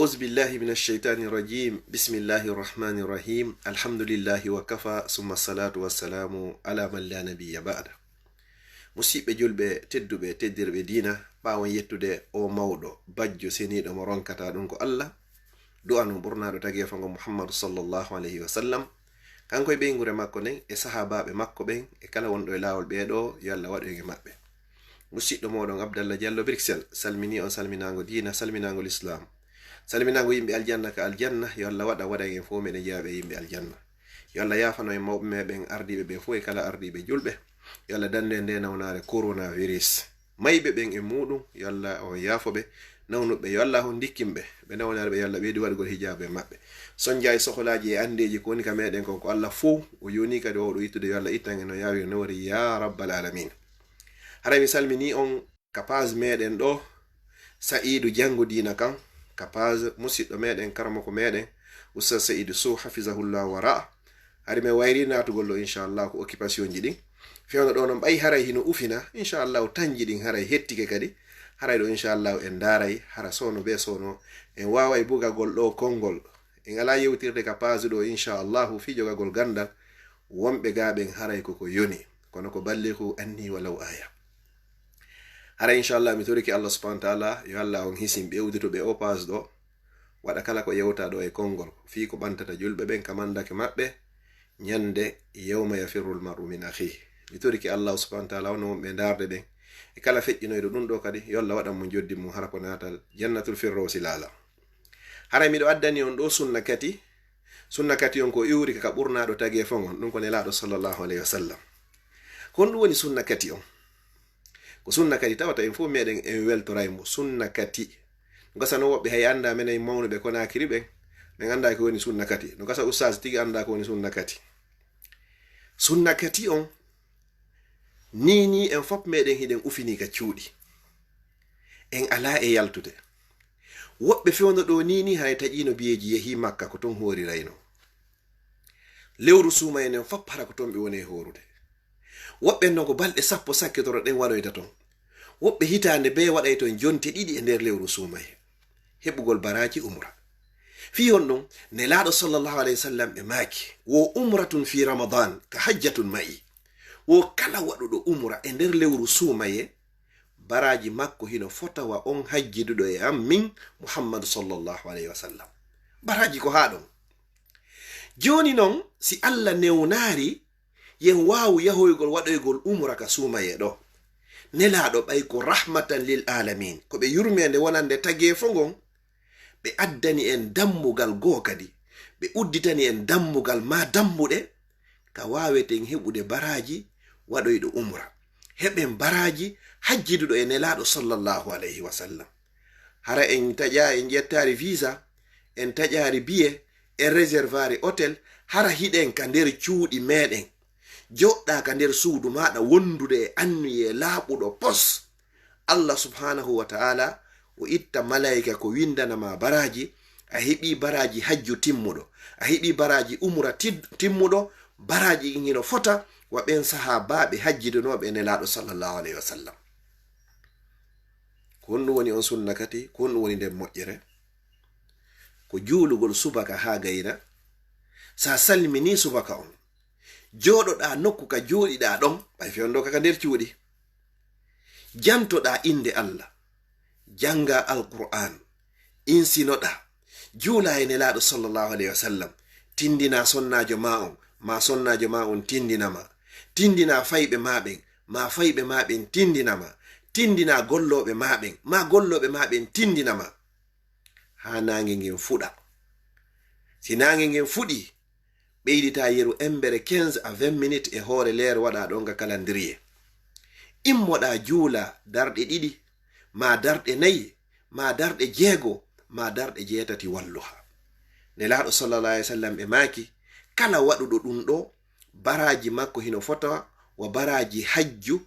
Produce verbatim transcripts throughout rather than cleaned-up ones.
أعوذ بالله من الشيطان الرجيم. بسم الله الرحمن الرحيم. الحمد لله وكفى، ثم الصلاة والسلام على من لا نبي بعده. Musiɓɓe julɓe tedduɓe, teddirɓe diina, ɓaawon yettude o mawɗo, bajjo, seniiɗo mo ronkata ɗum ko Allah, du'ano ɓurnaaɗo tageefo ngo Muhammadu sallallahu alayhi wa sallam, kanko e ɓeynguure makko nden, e sahaabaaɓe makko ɓen, e kala wonɗo e laawol ɓee ɗoo, yo Allah waɗu en e maɓɓe. Musiɗɗo mooɗon Abdallah Diallo Bruxelles, salminii on salminaango diina, salminaango Lislaam. Salminaango yimɓe aljanna ka aljanna, yo Allah waɗa, waɗa en fof meɗen jeyaa ɓe yimɓe aljanna. Yo Allah yaafano en mawɓe meɗen ardiiɓe ɓe fof e kala ardiiɓe julɓe. Yo Allah danndu en nde nawnaare coronavirus. Mayɓe ɓen e muuɗum, yo Allah on yaafo ɓe. Nawnuɓe, yo Allah on ndikkin ɓe. Ɓe nawnaare ɓe, yo Allah ɓeydu waɗugol hijaabu e maɓɓe. Sonjaaji, sohlaaji e anndeeji ko woni ka meɗen kon, ko Allah fof o yoni kadi o waawɗo ittude, yo Allah ittan en no yaawi no wari, ya rabbal alamin. Haray mi salminii on ka page meɗen ɗo, Sa'iidu Janngo Diina kan, ka page musiɗɗo meɗen, karamoko meɗen, Oustaz Sa'iidu Sow, hafizahullah wa ra'a. Hari mi wayri naatugol ɗo, inchallah, ko occupation ji ɗin. Fewndo ɗo non, ɓay haray hino ufina, inchallah, tanji ɗin haray hettike kadi. Haray ɗo, inchallah, en ndaaray, hara soono be soono, en waaway bugagol ɗo konngol. En alaa yewtirde ka page ɗo, inchallah, fii jogagol ganndal. Wonɓe gaa ɓen haray ko ko yoni, kono ko ballighu anni walaw aya. Hara inchallah mi torike Allah subhanahu wa ta'ala, yo Allah on hisin ɓe uddutuɓe o page ɗo, waɗa kala ko yewta ɗo e konngol, fii ko ɓantata julɓe ɓen ka mandake maɓɓe, ñande yawma yafirrul mar'u min akhihi. Mi torike Allah subhanahu wa ta'ala, on wonɓe ndaarde ɓen, e kala feƴƴinoyɗo ɗum ɗo kadi, yo Allah waɗan mo joddi mum hara ko naatal jannatul firdawsi laala. Haray miɗo addani on ɗo sunna kati, sunna kati on ko iwri ka ɓurnaaɗo tageefo ngon, ɗum ko Nelaaɗo sallallahu alayhi wa sallam. Ko honɗum woni sunna kati on? Ko sunna kati tawata en fof meɗen en weltoray mo. Sunna kati. Gasa no woɓɓe hay annda, menen mawnuɓe Konaakiri ɓen, men annda ko woni sunna kati. No gasa ustaas tigi annda ko woni sunna kati. Sunna kati on, ni ni en fof meɗen hiɗen ufini ka cuuɗi. En alaa e yaltude. Woɓɓe fewndo ɗo ni ni haray taƴino biyeeji yehi Makka ko ton hoorirayno. Lewru suumaye nden fof hara ko ton ɓe woni e hoorude. Woɓɓe non ko balɗe sappo sakkitoro ɗen waɗoyta ton. Woɓɓe hitaande bee waɗay ton jonte ɗiɗi e nder lewru suumaye. Heɓugol baraaji umra. Fii honɗum? Nelaaɗo sallallahu alayhi wa sallam ɓe maaki, wo umratun fi Ramadan ka hajjatun ma'i. Wo kala waɗuɗo umra e nder lewru suumaye, baraaji makko hino fota wa on hajjiduɗo e am min Muhammadu sallallahu alayhi wa sallam. Baraaji ko haa ɗon. Jooni non, si Allah newnaari, yen waawu yahoygol waɗoygol umra ka suumaye ɗo. Nelaaɗo ɓay ko rahmatan lil alamin, ko ɓe yurmeende wonande tageefo ngon, ɓe addani en dammugal goo kadi, ɓe udditani en dammugal maa dammuɗe, ka waaweten heɓude baraaji waɗoyɗo umra. Heɓen baraaji hajjiduɗo e Nelaaɗo sallallahu alayhi wa sallam. Hara en taƴa, en ƴettaari visa, en taƴaari biye, en réservaari hôtel, hara hiɗen ka nder cuuɗi meɗen. Joɗɗa ka nder suudu maɗa wondude e anniye laaɓuɗo pos. Allah subhanahu wa ta'ala o itta malaika ko windana ma baraaji, a heɓi baraaji hajju timmuɗo, a heɓi baraaji umra tid-, timmuɗo, baraaji ɗin hino fota wa ɓen sahaabaaɓe hajjidunooɓe e Nelaaɗo sallallahu alayhi wa sallam. Ko honɗum woni on sunna kati? Ko honɗum woni nden moƴƴere? Ko juulugol subaka haa gayna. Sa salmini subaka on, jooɗoɗa nokku ka jooɗiɗa ɗon, ɓay fewndo ka ka nder cuuɗi. Jantoɗa innde Allah, jannga Alqur'aan, insinoɗa, juula e Nelaaɗo sallallahu alayhi wa sallam, tindina sonnaajo ma on, ma sonnaajo ma on tindina ma, tindina fayɓe ma ɓen, ma fayɓe ma ɓen tindina ma, tindina gollooɓe ma ɓen, ma gollooɓe ma ɓen tindina ma. Haa naange ngen fuɗa. Si naange ngen fuɗi, ɓeydita yeru embere quinze à vingt minutes e hoore leere waɗa ɗon ka calendrier. Immoɗa juula darɗe ɗiɗi, ma darɗe nayi, ma darɗe jeego, ma darɗe jeetati walluha. Nelaaɗo sallallahu alayhi wa sallam ɓe maaki, kala waɗuɗo ɗum ɗo, baraaji makko hino fota wa baraaji hajju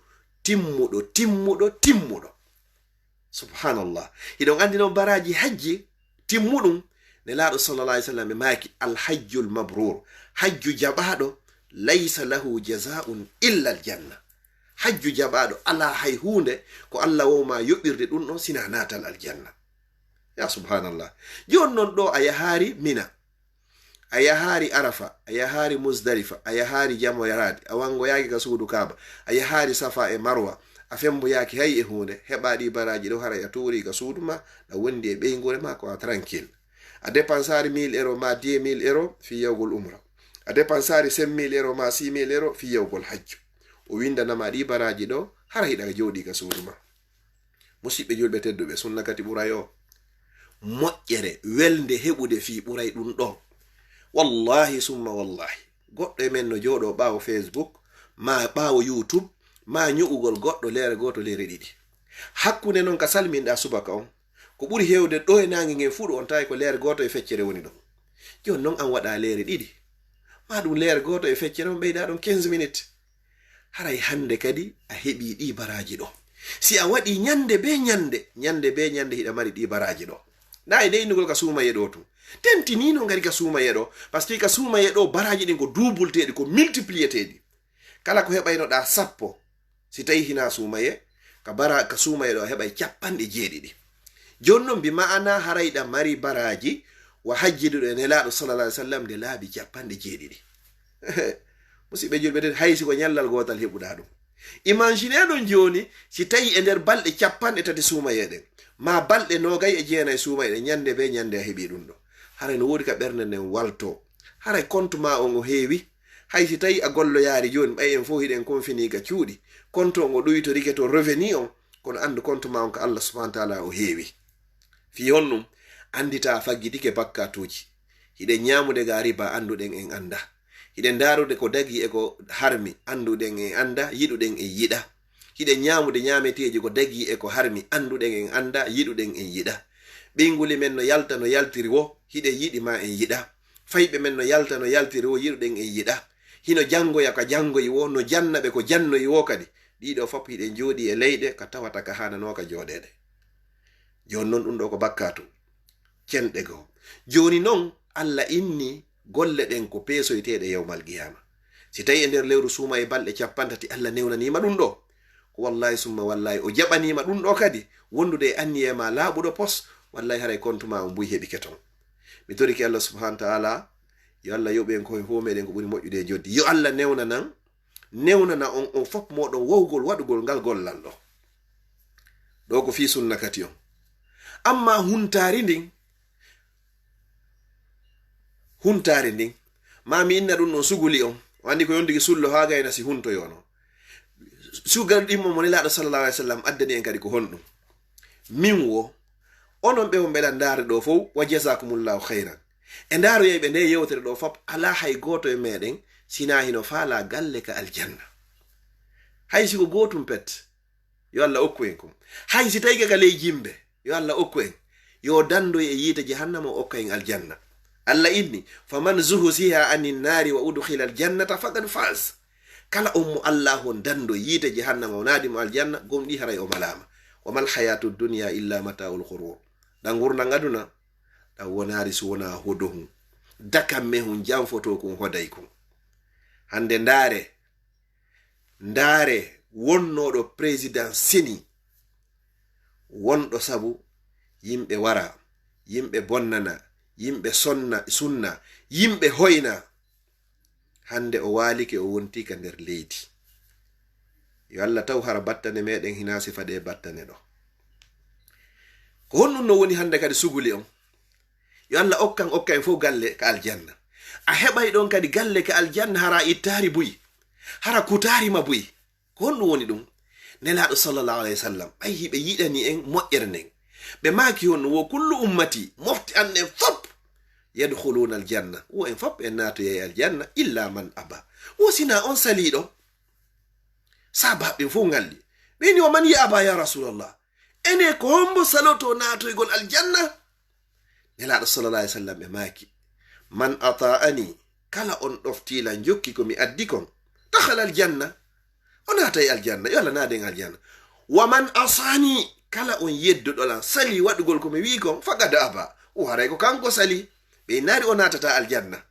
timmuɗo, timmuɗo, timmuɗo. Subhanallah. Hiɗon anndi non baraaji hajji timmuɗum, Nelaaɗo sallallahu alayhi wa sallam ɓe maaki, "Al hajjul mabrur." Hajju jaɓaaɗo, "Laysa lahu jazaa'un illa al janna." Hajju jaɓaaɗo alaa hay huunde ko Allah wawma yoɓirde ɗum ɗon sina naatal aljanna. Ya subhanallah. Jooni noon ɗo a yahaari Mina, a yahaari Arafa, a yahaari Musdalifa, a yahaari jamoyaraade, a wanngoyaaki ka suudu Kaaba, a yahaari Safa e Marwa, a femmboyaaki hay e huunde, heɓaa ɗi baraaji ɗo, haray a tuurii ka suudu ma, ɗa wondi e ɓeynguure ma, ko a tranquille. A dépensaari mille euro ma deux mille euro fii yahugol umra. A dépensaari cinq mille euro ma six mille euro fii yahugol hajju. O winndanaa ma ɗi baraaji ɗo, hara hiɗa jooɗii ka suudu ma. Musiɓɓe julɓe tedduɓe, sunna kadi ɓuray o. Moƴƴere, welnde heɓude fii ɓuray ɗum ɗo. Wallahi summa wallahi. Goɗɗo e men no jooɗoo ɓaawo Facebook, ma ɓaawo YouTube, ma ñu'ugol goɗɗo leere gooto, leere ɗiɗi. Hakkunde noon ka salminɗaa subaka on, ko ɓuri heewde ɗo e naange ngen fuɗo on tawi ko leere gooto e feccere woni ɗon. Jooni noon an waɗaa leere ɗiɗi. Ma ɗum leere gooto e feccere on ɓeydaa ɗon quinze minutes. Haray hannde kadi a heɓii ɗii baraaji ɗo. Si a waɗii ñannde bee ñannde, ñannde bee ñannde hiɗa mari ɗii baraaji ɗo. Na e deynugol ka suumaye ɗo tun. Tentiniino ngari ka suumaye ɗo. Parce que ka suumaye ɗo baraaji ɗin ko duubulteeɗi, ko multipliyeteeɗi. Kala ko heɓaynoɗaa sappo, si tawii hinaa suumaye, ka bara, ka suumaye ɗo a heɓay capanɗe jeeɗiɗi. Jooni noon bi ma'ana haray ɗa mari baraaji wa hajjiduɗo e Nelaaɗo sallallahu alaihi wasallam nde laabi capanɗe jeeɗiɗi. Musiɓɓe julɓe tedduɓe, hay si ko ñallal gootal heɓuɗaa ɗum. Imagine ɗon jooni, si tawii e nder balɗe capanɗe tati suumayee ɗen, ma balɗe noogay e jeenay suumayee ɗen, ñannde bee ñannde a heɓii ɗum ɗo. Haray no woodi ka ɓernde nden waltoo. Haray kontu ma on o heewi. Hay si tawii a golloyaali jooni, ɓay en fow hiɗen konfinii ka cuuɗi. Kontu on o ɗuytorike to revenu on, kono anndu kontu ma on ka Allah subhanahu wa ta'ala o heewi. Fii honɗum? Anndita a faggitike bakkaatuuji. Hiɗen ñaamude ga riba, annduɗen en annda. Hiɗen ndaarude ko dagii e ko harmi, annduɗen en annda, yiɗuɗen en yiɗa. Hiɗen ñaamude ñaameteeji ko dagii e ko harmi, annduɗen en annda, yiɗuɗen en yiɗa. Ɓeynguuli men no yalta no yaltiri wo, hiɗen yiɗi ma en yiɗa. Fayɓe men no yalta no yaltiri wo, yiɗuɗen en yiɗa. Hino janngoya ka janngoyi wo, no janna ɓe ko jannoyi wo kadi. Ɗii ɗoo fof hiɗen jooɗii e leyɗe ka tawata ka haananooka jooɗeede. Jooni noon ɗum ɗoo ko bakkaatu. Cenɗe goo. Jooni noon Allah inni golle ɗen ko peesoyteeɗe yawmal qiyaama. Si tawii e nder lewru suumayee balɗe capanɗe tati Allah newnaniima ɗum ɗoo, ko wallahi summa wallahi o jaɓaniima ɗum ɗoo kadi, wondude e anniyee ma laaɓuɗo pos, wallahi haray kontu ma on buy heɓike ton. Mi torike Allah subhanahu wa ta'ala, yo Allah yoɓu en ko e fof meɗen ko ɓuri moƴƴude e joddi. Yo Allah newnanan, newnana on, on fof mooɗon wawgol waɗugol ngal gollal ɗo. Ɗo ko fii sunna kadi on. Amma huntaari ndin, huntaari ndin, ma mi inna ɗum ɗon suguli on. O anndi ko yondigi sullo haa gayna si huntoyono. Sugal ɗimmo mo Nelaaɗo sallallahu alaihi wasallam addani en kadi ko honɗum? Min wo, onon ɓe on ɓe ɗan ndaare ɗo fow, wa jazakumullahu khairan. E ndaaroyayɓe nde yewtere ɗo fop, alaa hay gooto e meɗen sinaa hino faalaa galle ka aljanna. Hay si ko gootum pet, yo Allah okku en kon. Hay si tawii ka ley jimbe, yo Allah okku en. Yo dandoy e yiite jahannama, o okka en aljanna. Allah inni, "Faman zuhziha anin nari wa udkhila aljannata faqad faz." Kala on mo Allah on dandoy yiite jahannama, o naadi mo aljanna, gomɗi haray o malaama. "Wa mal hayatu dunya illa mata'ul ghurur." Ɗan ngurndan aduna, ɗan wonaari si wonaa hodohun. Dakammehun janfotoo kun hoday kun. Hande ndaare, ndaare wonnooɗo président seni, wonɗo sabu yimɓe wara, yimɓe bonnana, yimɓe sonna, sunna, yimɓe hoyna. Hande o waalike, o wonti ka nder leydi. Yo Allah taw hara battane meɗen hinaa sifa ɗe battane ɗo. Ko honɗum no woni hande kadi suguli on? Yo Allah okkan, okka en fof galle ka aljanna. A heɓay ɗon kadi galle ka aljanna, hara ittaari buy, hara kutaari ma buy. Ko honɗum woni ɗum? Nelaaɗo sallallahu alaihi wasallam, ɓay hiɓe yiɗani en moƴƴere nden. Ɓe maaki honno, "Wo kullu ummati, mofte an ɗen fop, yadkhuluna aljanna." Wo en fop en naatoyay aljanna, "illa man aba." Wo sina on saliiɗo. Saabaaɓe ɓen fof ngalli. Ɓe ni, "Wa man ya aba ya Rasulallah?" Ene ko hombo saloto naatoygol aljanna? Nelaaɗo sallallahu alaihi wasallam ɓe maaki, "Man ata'ani, kala on ɗoftiila jokki ko mi addi kon, dakhala aljanna." O naatay aljanna, yo Allah naade en aljanna. "Wa man asani, kala on yedduɗo lan, sali waɗugol ko mi wi'i kon, faqad aba." O haray ko kanko sali. Ɓe naari o naatata aljanna.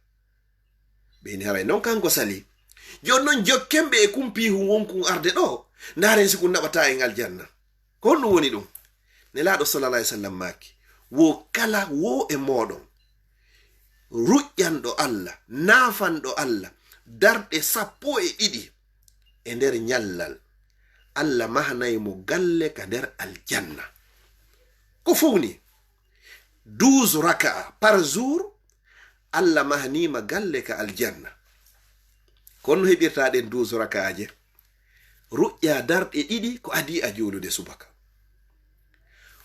Ɓe ni haray non kanko sali. Jooni non jokken ɓe e kun piihun wonkun arde ɗo. Ndaaren si kun naɓata en aljanna. Ko honɗum woni ɗum? Nelaaɗo sallallahu alaihi wasallam maaki, Wo kala wo e mooɗon ruƴƴanɗo Allah, naafanɗo Allah, darɗe sappo e ɗiɗi e nder ñallal, Allah mahanay mo galle ka nder aljanna. Ko fow ni, douze raka'a par jour, Allah mahaniima galle ka aljanna. Kono no heɓirta ɗen douze raka'aje? Ruƴƴa darɗe ɗiɗi ko adii a juulude subaka.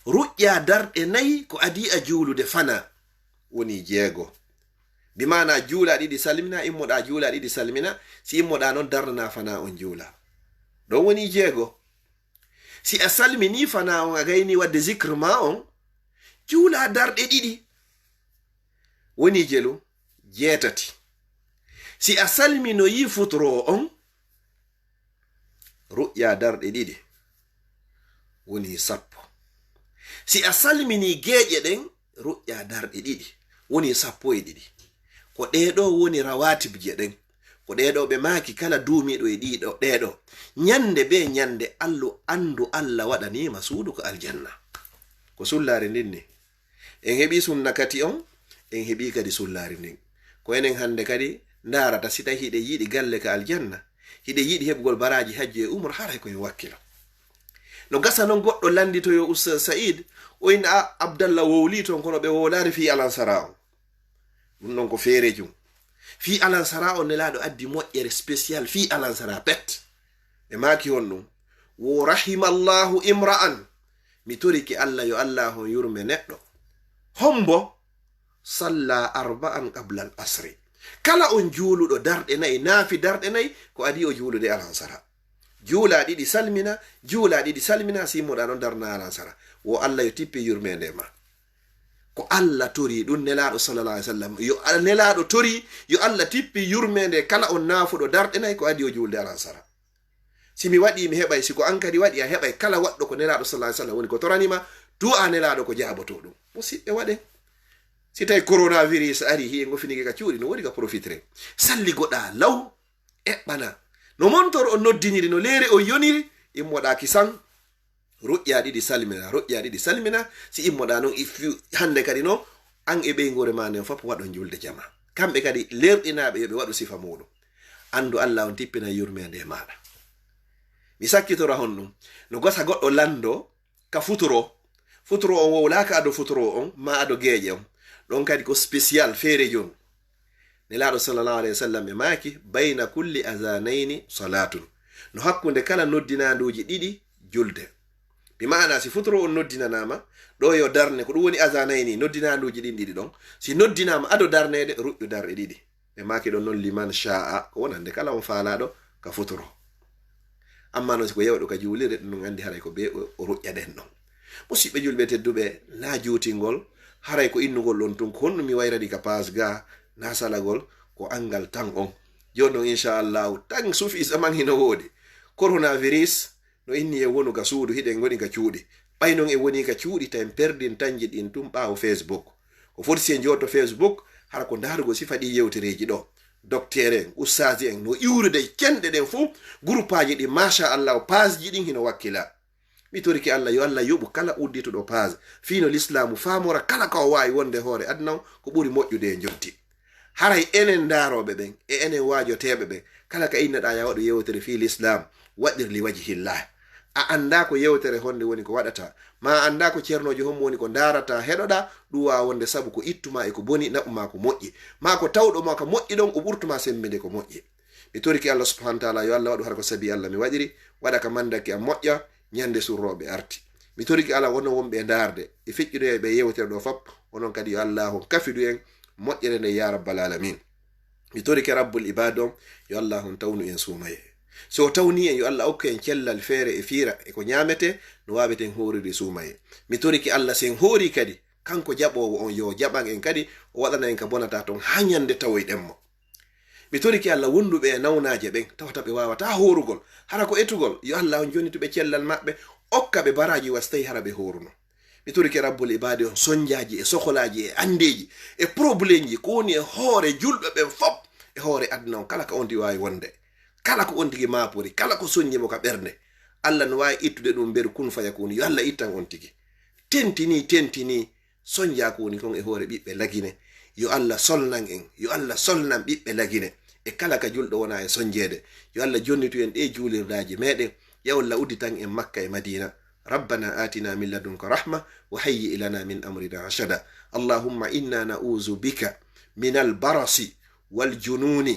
Ruƴƴa darɗe nayi ko adii a juulude fana, woni jeego. Bi maana juula ɗiɗi salmina, immoɗa juula ɗiɗi salmina, si immoɗa non darnana fana on juula. Ɗon woni jeego. Si a salmini fana on, a gayni wadde zikr ma on, juula darɗe ɗiɗi. Woni jelu jeetati. Si a salminoyi futuro on, ruƴƴa darɗe ɗiɗi, woni sappo. Si a salmini geeƴe ɗen, ruƴƴa darɗe ɗiɗi, woni sappo e ɗiɗi. Ko ɗee ɗoo woni rawatibje ɗen. Ko ɗee ɗoo ɓe maaki kala duumiiɗo e ɗii ɗoo, ɗee ɗoo. Ñande bee ñande, allu anndu Allah waɗaniima suudu ko aljanna. Ko sullaare ndin ni. En heɓii sunna kati on, en heɓii kadi sullaari ndin. Ko enen hannde kadi ndaarata si tawi hiɗen yiɗi galle ka aljanna, hiɗen yiɗi heɓugol baraaji hajju e umra, haray ko en wakkilo. No gasa non goɗɗo lannditoyo Ustaz Sa'iid, o inna, "A, Abdallah wowlii ton, kono ɓe wowlaali fii alansara on." Ɗum non ko feerejum. Fii alansara on, Nelaaɗo addi moƴƴere spécial fii alansara pet. Ɓe maaki honɗum? Wo rahimallahu imra'an. Mi torike Allah, yo Allah on yurme neɗɗo. Hombo? Salla arba'an qabla al asri. Kala on juuluɗo darɗe nayi, naafi darɗe nayi, ko adii o juulude alansara. Juula ɗiɗi salmina, juula ɗiɗi salmina, si immoɗa non darna alansara. Wo Allah yo tippi yurmeende ma. Ko Allah tori ɗum Nelaaɗo sallallahu alaihi wasallam. Yo Al-, Nelaaɗo tori, yo Allah tippi yurmeende kala on naafuɗo darɗe nayi ko adii o juulde alansara. Si mi waɗii, mi heɓay. Si ko an kadi waɗi, a heɓay. Kala waɗɗo ko Nelaaɗo sallallahu alaihi wasallam woni ko toraniima, du'a Nelaaɗo ko jaaboto ɗum. Musidɓe, waɗen. Si tawi coronavirus ari, hi'en ngo finike ka cuuɗi, no woodi ka profitire. Salligoɗaa law, eɓɓana. No montor on noddiniri, no leere on yoniri, immoɗaa kisan. Ruƴƴa ɗiɗi salmina, ruƴƴa ɗiɗi salmina. Si immoɗaa non, if you, hannde kadi no, an e ɓeynguure ma nden fof waɗon julde jama. Kamɓe kadi lerɗinaaɓe yo ɓe waɗu sifa muuɗum. Anndu Allah on tippina yurmeende e maaɗa. Mi sakkitora honɗum. No gasa goɗɗo lanndo ka futuro. Futuro on wowlaaka ado futuro on, ma ado geeƴe on. Ɗon kadi ko spécial, feere jooni. Nelaaɗo sallallahu alaihi wasallam e maaki, "Bayna kulli azanayni salatun." No hakkunde kala noddinaanduuji ɗiɗi julde. Bi maana, si futuro on noddinanaama, ɗo yo darne, ko ɗum woni azanayni, noddinaanduuji ɗin ɗiɗi ɗon. Si noddinaama ado darneede, ruƴƴu darɗe ɗiɗi. Ɓe maaki ɗon non liman sha'a, ko wonande kala on faalaaɗo ka futuro. Amma non si ko yewɗo ka juulirde, ɗum ɗum anndi haray ko be o, o ruƴƴa ɗen ɗon. Musidɓe julɓe tedduɓe, na juutingol, haray ko innugol ɗon tun, ko honno mi wayrani ka paas ga, na salagol, ko anngal tan on. Jooni non, inchallahu, tan sufi zaman hino woodi. Coronavirus, no inni en wonu ka suudu, hiɗen ngoni ka cuuɗi. Ɓay non en woni ka cuuɗi, tawi en perdin tanji ɗin tun ɓaawo Facebook. Ko foti si en jooto Facebook, hara ko ndaarugol sifa ɗi yewtereeji ɗo. Docteur en, ustaaji en, no iwrude cenɗe ɗen fof, groupaaji ɗin, machallah, paasji ɗin hino wakkila. Mi torike Allah, yo Allah yoɓu kala uddituɗo paas. Fii no lislaamu faamora kala ko o waawi wonde hoore aduna on, ko ɓuri moƴƴude e njotti. Haray enen ndaarooɓe ɓen, e enen waajoteeɓe ɓen, kala ka innoɗaa ya waɗu yewtere fii lislaam, waɗir li wajhillah. A anndaa ko yewtere honde woni ko waɗata, ma a anndaa ko ceernoojo hommo woni ko ndaarata, heɗoɗaa, ɗum waawa wonde sabu ko ittuma e ko boni, naɓuma ko moƴƴi. Ma ko tawɗo ma ka moƴƴi ɗon, o ɓurtuma semmbinde ko moƴƴi. Mi torike Allah subhanahu wa ta'ala, yo Allah waɗu hara ko sabi Allah mi waɗiri, waɗa ka mandaki am moƴƴa, ñande surrooɓe arti. Mi torike Allah, wono wonɓe e ndaarde, e feƴƴude e ɓe yewtere ɗo fop, onon kadi yo Allah on kafidu en moƴƴere nde ya rabbal alamin. Mi torike rabbul ibad on, yo Allah on tawnu en suumaye. Si o tawni en, yo Allah okku en cellal feere e fiira e ko ñaamete, no waaweten hooriri suumaye. Mi torike Allah, si en hoori kadi, kanko jaɓoowo on, yo jaɓan en kadi, o waɗana en ka bonata ton haa ñande tawoyɗen mo. Mi torike Allah wonduɓe e nawnaaje ɓen, tawata ɓe waawataa hoorugol, hara ko etugol, yo Allah on jonnitu ɓe cellal maɓɓe, okka ɓe baraaji wa si tawi hara ɓe hooruno. Mi torike rabbul ibaadi on sonjaaji e sokolaaji e anndeeji e problemji ko woni e hoore julɓe ɓen fop, e hoore aduna on, kala ko on tigi waawi wonde, kala ko on tigi maapori, kala ko sonji mo ka ɓernde, Allah no waawi ittude ɗum mberu kun fayakun, yo Allah ittan on tigi. Tentini, tentini, Sonja ko woni kon e hoore ɓiɓɓe lagine. Yo Allah solnan en, yo Allah solnan ɓiɓɓe lagine e kala ka julɗo wona e sonjeede. Yo Allah jonnitu en ɗe juulirdaaji meɗen. Yo Allah udditan en Makka e Madina. ربنا آتنا من لدنك رحمة وهيئ لنا من أمرنا رشدا. اللهم إنا نعوذ بك من البرص والجنون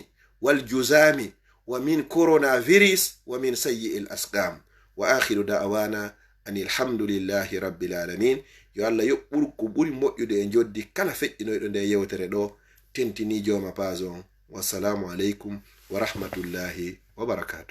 والجذام ومن كورونا فيروس ومن سيء الأسقام. وآخر دعوانا أن الحمد لله رب العالمين. Yo Allah yoɓ ɓur ko ɓuri moƴƴude e njoddi kala feƴƴinoyɗo nde yewtere ɗo. Tentini jooma page on. Wassalamu aleykum wa rahmatullahi wa barakatuh.